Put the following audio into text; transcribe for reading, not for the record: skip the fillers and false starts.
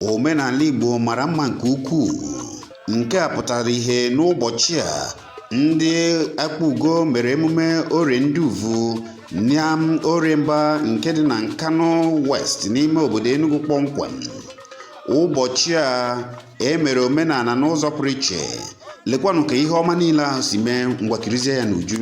Omenala Igbo mara mma nke ukwuu. Nke a pụtara ihe n'ụbọchị a ndị Akpugo mere emume Orie Ndị Uvu n'Oremba nke dị na Nkanu West n'ime obodo Enugu kpọmkwem. Ụbọchị a e mere omenala n'ụzọ pụrụ iche. Lekwanụ ka ihe ọma niile ahụ si mee, ngwa kirizie ya n'uju.